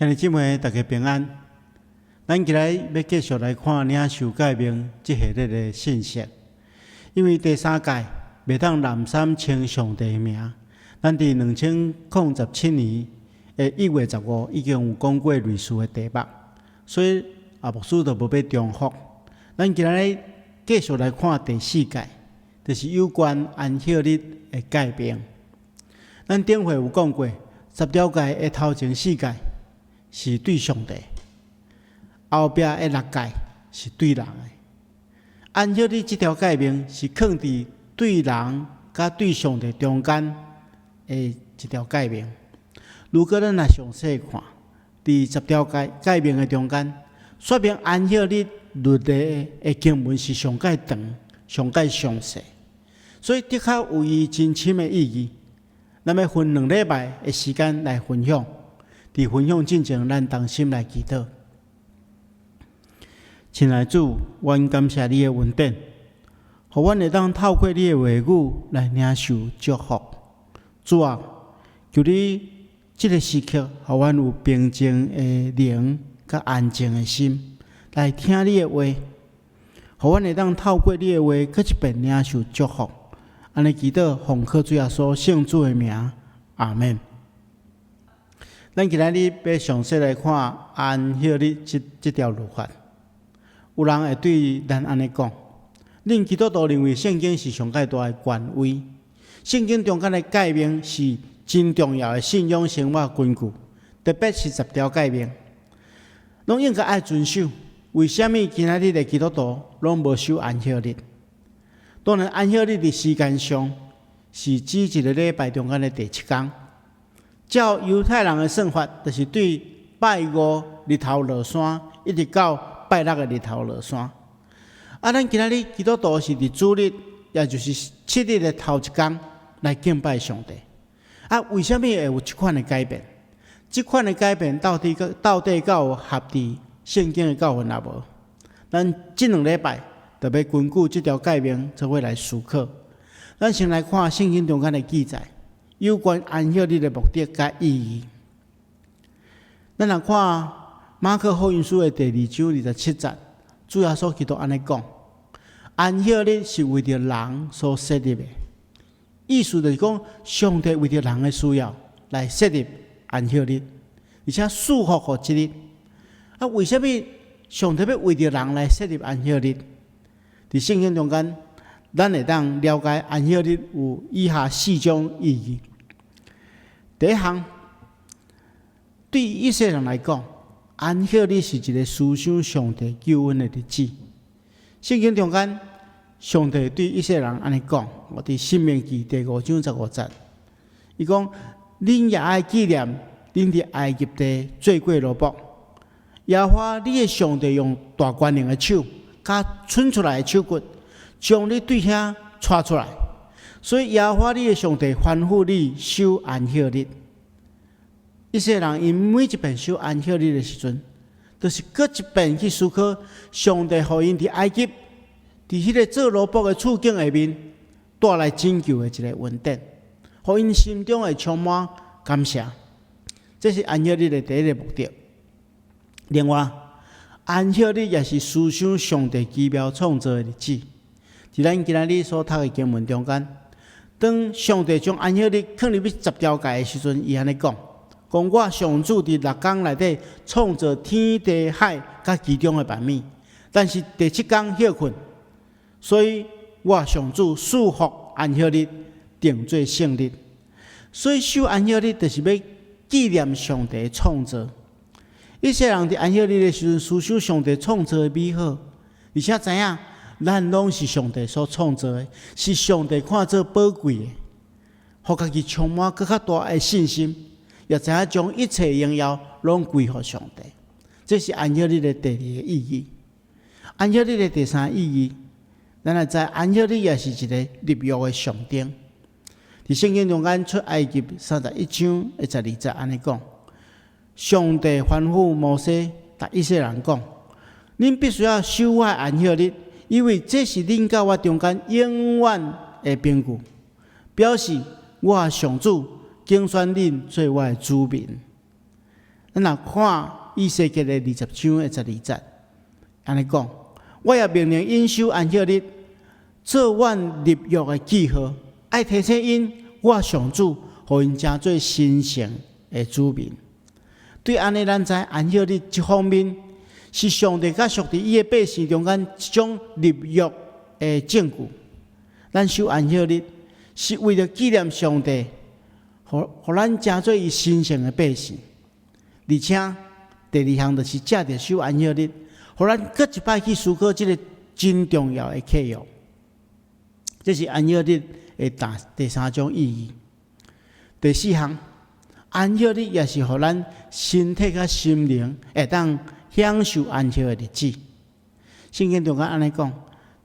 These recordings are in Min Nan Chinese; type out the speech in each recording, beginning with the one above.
兄弟姊妹，大家平安。咱今日欲繼續來看領受誡命這系列的信息。因為第三誡袂當濫三稱上帝的名，咱佇2017年的1月15已經有講過類似的題目，所以啊牧師就無欲重複。咱今日繼續來看第四誡，就是有關安息日的誡命。咱頂回有講過，十條誡的頭前四誡是對上帝，後壁的六誡是對人的。安息日這條誡命是囥佇對人佮對上帝中間的一條誡命。如果咱來詳細看，佇十條誡命的中間，說明安息日律例的經文是上蓋長、上蓋詳細，所以的確有伊真深的意義。咱欲分2禮拜的時間來分享。佇分享進前，咱同心來祈禱。親愛主，阮感謝你的恩典，予阮會當透過你的話語來領受祝福。主啊，求你這个時刻，予阮有平靜的靈，佮安靜的心，來聽你的話，予阮會當透過你的話，閣一遍領受祝福。按呢祈禱，奉靠主耶穌聖子的名，阿們。咱今仔日欲詳細來看安息日這條律法。有人會對咱按呢講：恁基督徒認為聖經是上蓋大的權威，聖經中間的誡命是真重要的信仰生活根據，特別是十條誡命，攏應該愛遵守。為啥物今仔日的基督徒攏無守安息日？當然，安息日佇時間上是指一个禮拜中間的第七工。照猶太人的算法，就是對拜五日頭落山，一直到拜六的日頭落山。啊，咱今仔日基督徒是佇主日，也就是7日的頭一工來敬拜上帝。啊，為啥物會有這款的改變？這款的改變到底敢有合佇聖經的教訓抑無？咱這2禮拜就欲根據這條誡命做伙來思考。咱先來看聖經中間的記載，有關安息日的目的佮意義。咱來看馬可福音書的第二章27節，主耶穌基督按呢講：安息日是為著人所設立的，意思就是講，上帝為著人的需要來設立安息日，而且賜福予這日。啊，為啥物上帝欲為著人來設立安息日？佇聖經中間，咱會當了解安息日有以下四種意義。第一項，對以色列人來講，安息日是一个思想上帝救恩的日子。聖經中間，上帝對以色列人按呢講，佇申命記第五章15節，伊講：恁也愛紀念恁佇埃及地做過奴僕，耶和華你的上帝用大權能的手，佮伸出來的手骨，將你對遐帶出來。所以耶和華你的上帝吩咐你守安息日。以色列人𪜶每一遍守安息日的時陣，就是閣一遍去思考上帝予𪜶佇埃及，佇彼个做奴僕的處境下面帶來拯救的一个恩典，予𪜶心中會充滿感謝。這是安息日的第一个目的。另外，安息日也是思想上帝奇妙創造的日子。佇咱今仔日所讀的經文中間，當上帝將安息日放入去十條誡的時陣，伊按呢講：講我上主佇六工內底創造天地海佮其中的萬物，但是第七工歇睏，所以我上主賜福安息日，定做聖日。所以守安息日就是欲紀念上帝創造。以色列人佇安息日的時陣，思想上帝創造的美好，而且知影咱攏是上帝所創造的，是上帝看做寶貴的，予家己充滿閣較大的信心，也知影將一切榮耀攏歸予上帝。這是安息日的第二个意義。安息日的第三個意義，咱來知安息日也是一个立約的象徵。佇聖經中間出埃及31章的12節按呢講：上帝吩咐摩西，共以色列人講：恁必須要守我的安息日，因為這是恁佮我中間永遠的憑據，表示我上主揀選恁做我的子民。咱若看以西結的20章的12節，按呢講，我也命令𪜶守安息日，做阮立約的記號，愛提醒𪜶，我上主，予𪜶成做神聖的子民。對按呢，咱知安息日這方面是上帝佮屬佇伊的百姓中間一種立約的證據。咱守安息日是為著紀念上帝，予咱成做伊神聖的百姓。而且第二項就是藉著守安息日，予咱閣一擺去思考這个真重要的契約。這是安息日的第三種意義。第四項，安息日也是予咱身體佮心靈會當享受安息的日子。聖經中間按呢講，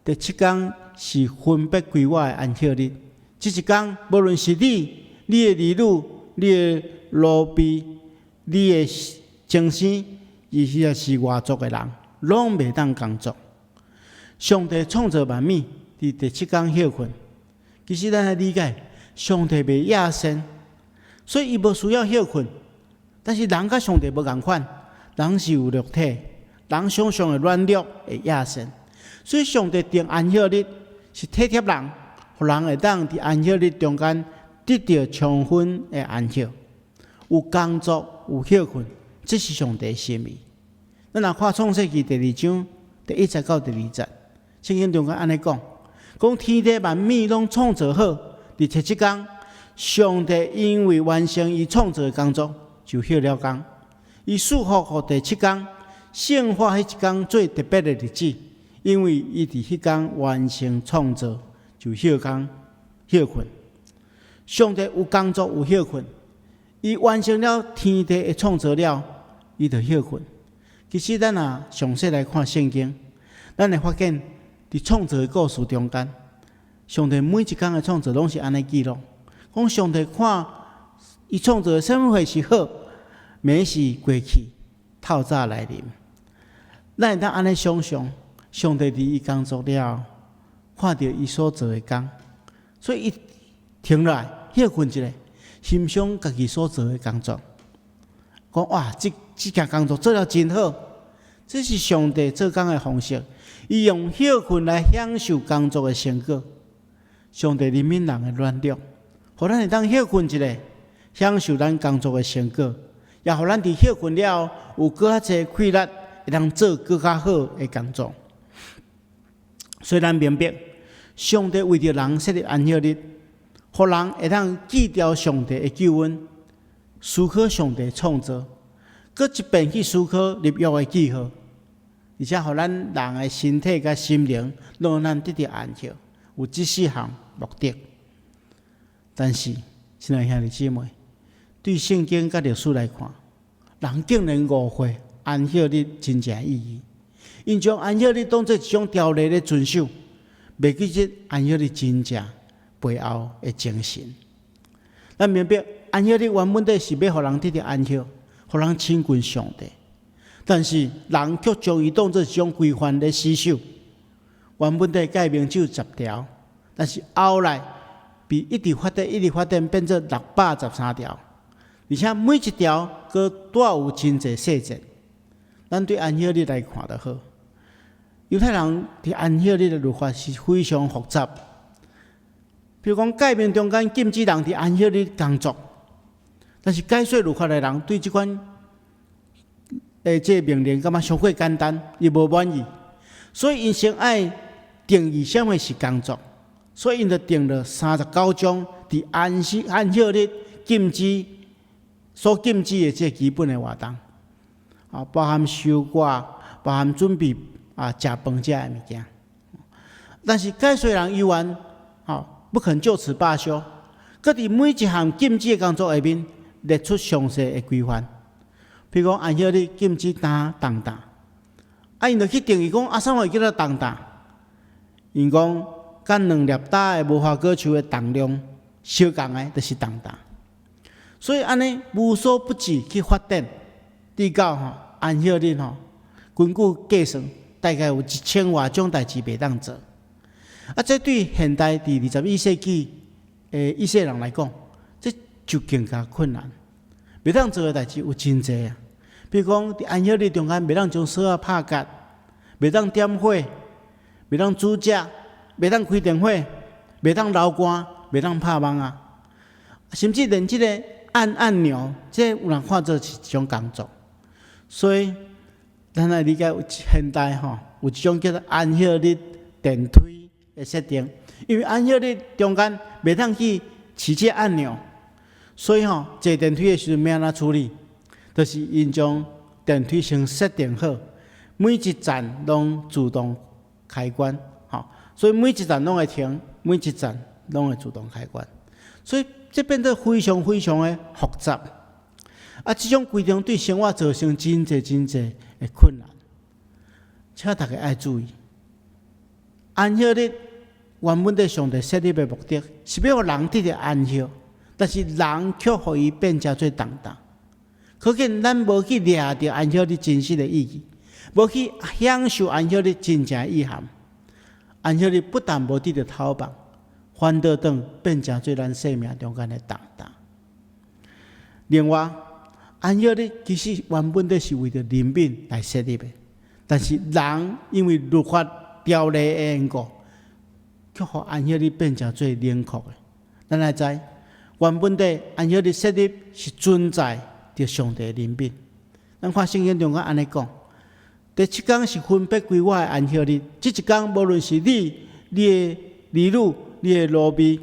第七工是分別歸我的安息日。這一工，無論是你、你的兒女、你的奴婢、你的親生，抑或是外族的人，攏袂當工作。上帝創造萬物，佇第七工歇睏。其實咱愛理解，上帝袂厭糞，所以伊無需要歇睏。但是人佮上帝無仝款，人是有肉體，人常常會軟弱，會厭糞。所以上帝定安息日是體貼人，予人會當佇安息日中間得著充分的安息，有工作有歇睏，這是上帝心意。咱若看創世記第二章第1節到第2節，聖經中間按呢講，講天地萬物攏創造好，佇第七工，上帝因為完成伊創造的工作，就歇了工。伊賜福予第七工，聖化彼一工做特別的日子，因為伊佇彼工完成創造，就歇工歇睏。上帝有工作有歇睏，伊完成了天地的創造了，伊就歇睏。其實咱若詳細來看聖經，咱會發現佇創造的故事中間，上帝每一工的創造攏是按呢記錄。講上帝看伊創造的啥物貨是好，暝時過去，透早來臨。咱會當按呢想像，上帝佇伊工作了，看著伊所做的工，所以伊停落來歇睏一下，欣賞家己所做的工作。講哇，這件工作做了真好，這是上帝做工的方式。伊用歇睏來享受工作的成果。上帝憐憫人的軟弱，予咱會當歇睏一下，享受咱工作的成果，也予咱佇歇睏了後有閣較濟氣力，會當做閣較好的工作。所以咱明白，上帝為著人設立安息日，予人會當記著上帝的救恩，思考上帝創造，閣一遍去思考立約的記號，而且予咱人的身體佮心靈攏咱得著安息，有這四項目的。但是，親愛兄弟姊妹，對聖經佮歷史來看，人竟然誤會安息日真正意義。𪜶將安息日當做一種條例咧遵守，袂記得安息日真正背後的精神。咱明白安息日原本底是欲予人得著安息，予人親近上帝。但是人卻將伊當做一種規範咧死守。原本底誡命只有10條，但是後來被一直發展，一直發展，變做613條，而且每一條閣帶有真濟細節。咱對安息日來看就好。猶太人佇安息日的律法是非常複雜。比如講，誡命中間禁止人佇安息日工作，但是解說律法的人對這款的這个命令感覺傷過簡單，伊無滿意，所以𪜶先愛定義啥物是工作，所以𪜶就定了39種佇安息日禁止所禁止的這基本的活動，啊，包含收割，包含準備啊食飯這的物件。但是解說人猶原，吼，不肯就此罷休，閣佇每一項禁止的工作下面列出詳細的規範。比如講，安息日禁止擔重擔，啊，𪜶就去定義講，啊，啥物叫做重擔？𪜶講，佮2粒擔的無花果樹的重量相仝的，就是重擔。所以按呢無所不至去發展，直到吼安息日吼，根據計算，大概有1000外種代誌袂當做。啊，這對現代佇21世紀的以色列人來講，這就更加困難。袂當做的代誌有真濟啊！比如講，佇安息日中間，袂當將索仔拍結，袂當點火，袂當煮食，袂當開電火，袂當流汗，袂當拍網仔，甚至連這个按按鈕，這有人看做是一種工作。所以，咱來理解現代吼，有一種叫做安息日電梯的設定，因為安息日中間袂當去持這按鈕，所以吼，坐電梯的時陣欲按怎處理？就是𪜶將電梯先設定好，每一層攏自動開關，吼，所以每一層攏會停，每一層攏會自動開關，所以這變得非常非常的複雜。啊，這種規定對生活造成真濟真濟的困難，請大家愛注意。安息日原本佇上帝設立的目的，是欲予人得著安息，但是人卻予伊變成做重擔。可見咱無去掠著安息日真實的意義，無去享受安息日真正的意涵。安息日不但無得著透放，反倒轉變成做咱生命中間的重擔。另外，安息日其實原本都是為著憐憫來設立的，但是人因為律法條例的緣故，卻予安息日變成做冷酷的。咱來知，原本的安息日設立是存在著上帝憐憫。咱看聖經中間按呢講：第七工是分別歸我的安息日，這一工無論是你、你的兒女、你的奴婢、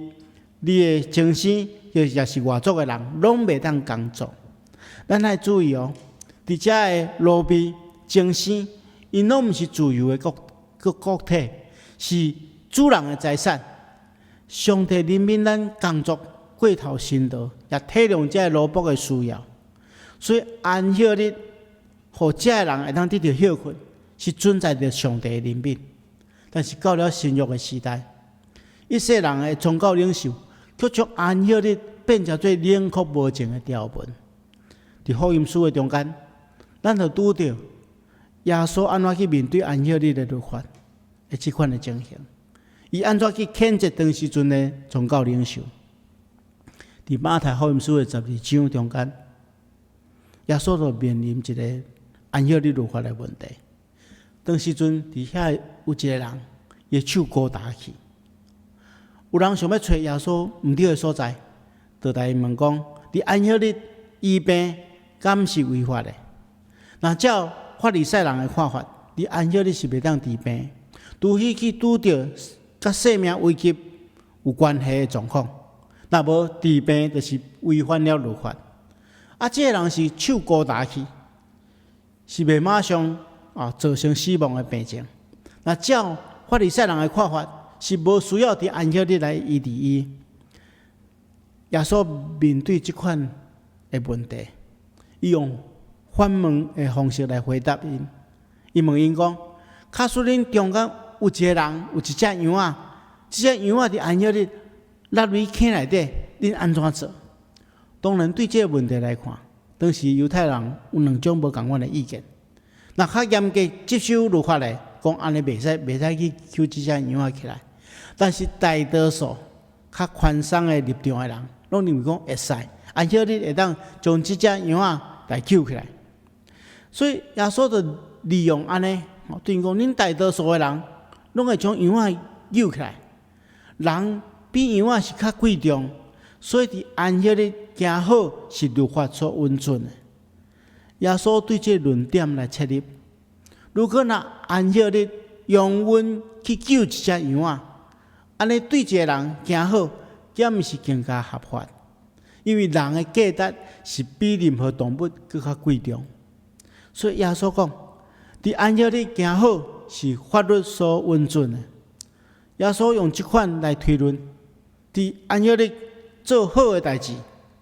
你的親生，抑是外族的人，攏袂當工作。咱愛注意哦，佇遮的奴婢、親生，𪜶攏毋是自由的個體，是主人的財產。上帝憐憫咱工作過頭辛勞，也體諒這个奴僕的需要，所以安息日，予這个人會當得著歇睏，是存在著上帝的憐憫。但是到了新約的時代，一些人的宗教領袖，卻將安息日變成做冷酷無情的條文。佇福音書的中間，咱就拄著耶穌按怎去面對安息日的律法的這款的情形，伊按怎去譴責當時陣的宗教領袖。佇馬太福音書的12章中間，耶穌就面臨一个安息日律法的問題。當時陣佇遐有一个人，伊的手孤焦去，有人想欲揣耶穌毋對的所在，就來問講：佇安息日醫病，敢是違法的？若照法利賽人的看法，佇安息日是袂當治病，除非去拄著佮性命危急有關係的狀況，若無治病就是違反了律法。啊，這个人是手孤焦去，是袂馬上造成死亡的病症。若照法利賽人的看法，是無需要佇安息日來醫治伊。耶穌面對這款的問題，伊用反問的方式來回答𪜶。伊問𪜶講：假使恁中間有一个人有一隻羊仔，這隻羊仔佇安息日落佇坑內底，恁按怎做？當然，對這个問題來看，當時猶太人有兩種無仝款的意見。若較嚴格執守律法的，講按呢袂使，袂使去救這隻羊仔起來。但是大多數較寬鬆的立場的人，攏認為講會使，安息日會當將這隻羊仔來救起來。所以耶穌就利用按呢，對𪜶講，恁大多數的人攏會將羊仔救起來，人比羊仔是較貴重，所以佇安息日行好是律法所允准的。耶穌對這個論點來切入，如果若安息日容允去救一隻羊仔，按呢對一个人行好，敢毋是更加合法？因為人的價值是比任何動物閣較貴重，所以耶穌講，佇安息日行好是法律所允准的。耶穌用這款來推論，佇安息日做好的代誌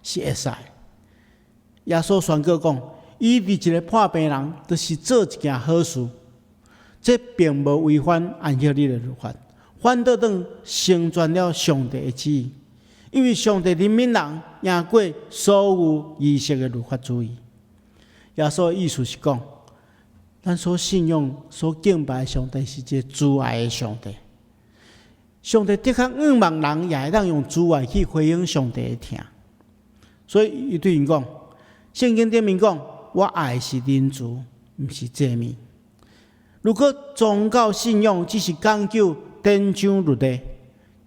是會使。耶穌宣告講，醫治一个破病人，就是做一件好事，這並無違反安息日的律法，反倒轉成全了上帝的旨意。因為上帝憐憫人，贏過所有儀式的律法主義。耶穌的意思是講，咱所信仰、所敬拜的上帝是一个慈愛的上帝。上帝的確向望人，也會當用慈愛去回應上帝的疼。所以，伊對𪜶講，聖經頂面講，我愛的是仁慈，毋是祭物。如果宗教信仰只是講究典章律例，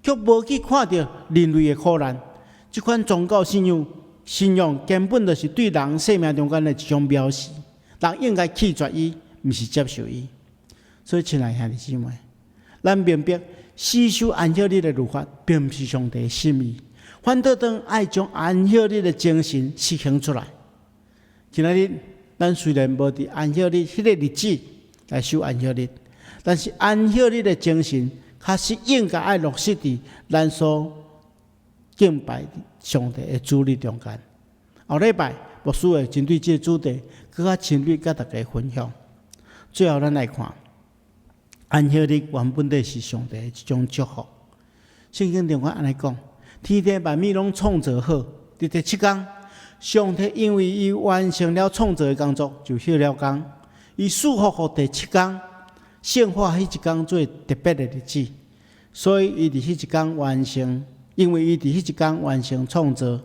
卻無去看著人類的苦難，這款宗教信仰根本就是對人生命中間的一種藐視。人應該棄絕伊，毋是接受伊。所以，親愛兄弟姊妹，咱明白死守安息日的律法，並毋是上帝的心意。反倒轉愛將安息日的精神實行出來。今仔日，咱雖然無佇安息日彼個日子來守安息日，但是安息日的精神確實應該愛落實佇咱所敬拜上帝的主日中間。後禮拜牧師會針對這個主題，閣較深入佮大家分享。最後，咱來看安息日原本底是上帝的一種祝福。聖經中間按呢講：天地萬物攏創造好，佇第七工，上帝因為伊完成了創造的工作，就歇了工。伊賜福予第七工，聖化彼一工做特別的日子，所以伊佇彼一工完成，因為伊佇彼一工完成創造，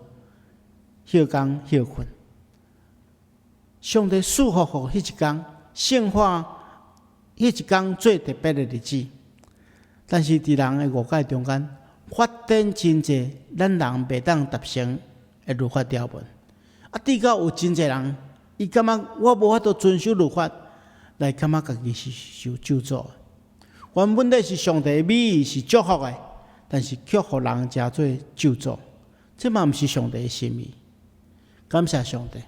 歇工歇睏。上帝賜福予彼一工，聖化彼一工做特別的日子，但是佇人的誤解中間，發展真濟咱人袂當達成的律法條文，啊，至到有真濟人，伊感覺我無法度遵守律法，來感覺家己是受咒詛。原本底是上帝的美意是祝福的，但是卻予人成做咒詛，這嘛毋是上帝的心意。感謝上帝，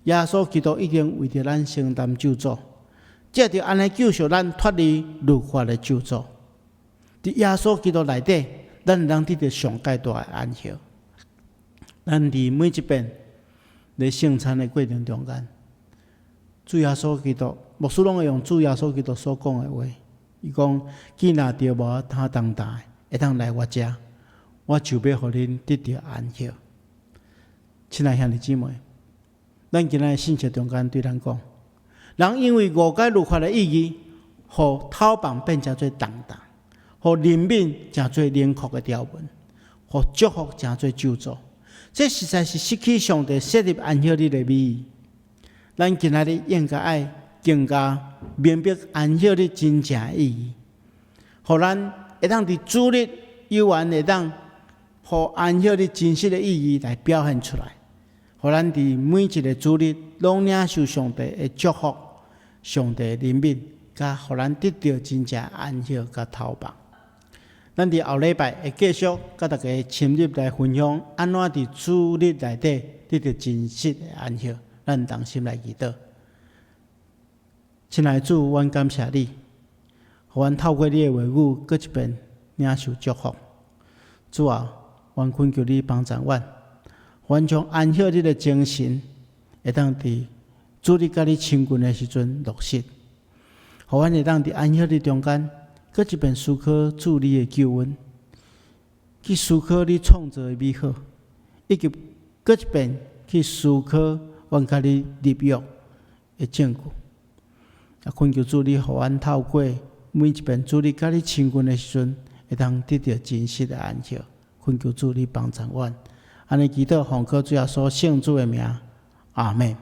耶穌基督已經為著咱承擔咒詛，藉著按呢救贖咱脫離律法的咒詛。佇耶穌基督內底，咱會當得著上蓋大的安息。咱佇每一遍佇聖餐的過程中間，主耶穌基督，牧師攏會用主耶穌基督所講的話，伊講：囝若著無擔重擔，會當來我遮，我就欲予恁得著安息。親愛兄弟姊妹，咱今仔日信息中間對咱講，人因為誤解律法的意義，予透放變成做重擔，予憐憫成做冷酷的條文，予祝福成做咒詛。這實在是失去上帝設立安息日的美意。咱今仔日應該愛更加明白安息日真正的意義，予咱會當佇主日猶原會當予安息日真實的意義來表現出來，予咱佇每一個主日攏領受上帝的祝福、上帝的憐憫，佮予咱得著真正安息佮透放。咱佇後禮拜會繼續佮大家深入來分享，按怎佇主日內底得著真實的安息。咱同心來祈禱。親愛的主，阮感謝你，予阮透過你的話語，閣一遍領受祝福。主啊，阮懇求你幫助阮，阮將安息日的精神，會當佇主日佮你親近的時陣落實，予阮會當佇安息日中間，閣一遍思考主你的救恩，去思考你創造的美好，以及閣一遍去思考阮佮你立約的證據。啊，懇求主你，予阮透過每一遍主日佮你親近的時陣，會當得著真實的安息。懇求主你幫助阮，按呢祈禱奉靠主耶穌聖子的名，阿們。